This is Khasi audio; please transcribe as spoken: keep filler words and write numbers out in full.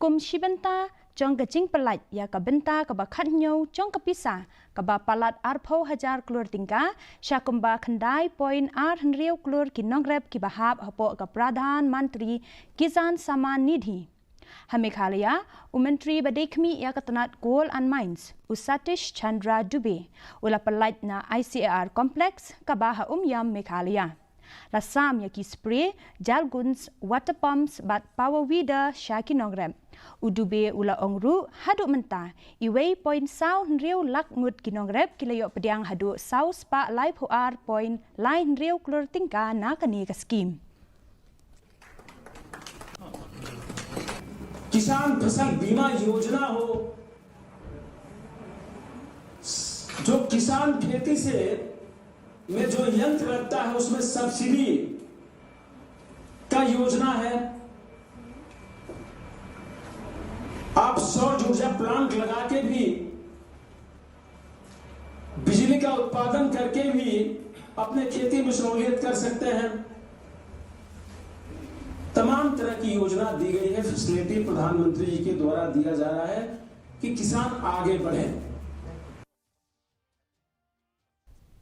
kum shi bynta jong ka jingpyllait ïa ka bynta kaba khathynñiew jong ka pisa kaba palat arphew hajar klur tyngka sha kumba khyndai point ar hynriew klur ki nongrep kiba hap hapoh ka Pradhan Mantri Kisan Samman Nidhi. Ha Meghalaya, u Myntri ba dei khmih ïa ka tnat Coal and Mines, u Satish Chandra Dubey, u la pyllait na I C A R Complex kaba ha Umiam, Meghalaya. La sam ïa ki spray, Jalguns, water pumps bad power weeder sha ki nongrep. U Dubey u la ong ruh, haduh mynta, iwei point saw hynriew lak ngut ki nongrep ki la ïoh pdiang haduh saw spah laiphew ar point lai hynriew klur tyngka na kane ka skim. किसान फसल बीमा योजना हो, जो किसान खेती से में जो यंत्र लगता है उसमें सब्सिडी का योजना है। आप सौर ऊर्जा प्लांट लगा के भी बिजली का उत्पादन करके भी अपने खेती में सहूलियत कर सकते हैं। तमाम तरह की योजना दी गई है, फैसिलिटी प्रधानमंत्री जी के द्वारा दिया जा रहा है कि किसान आगे बढ़े।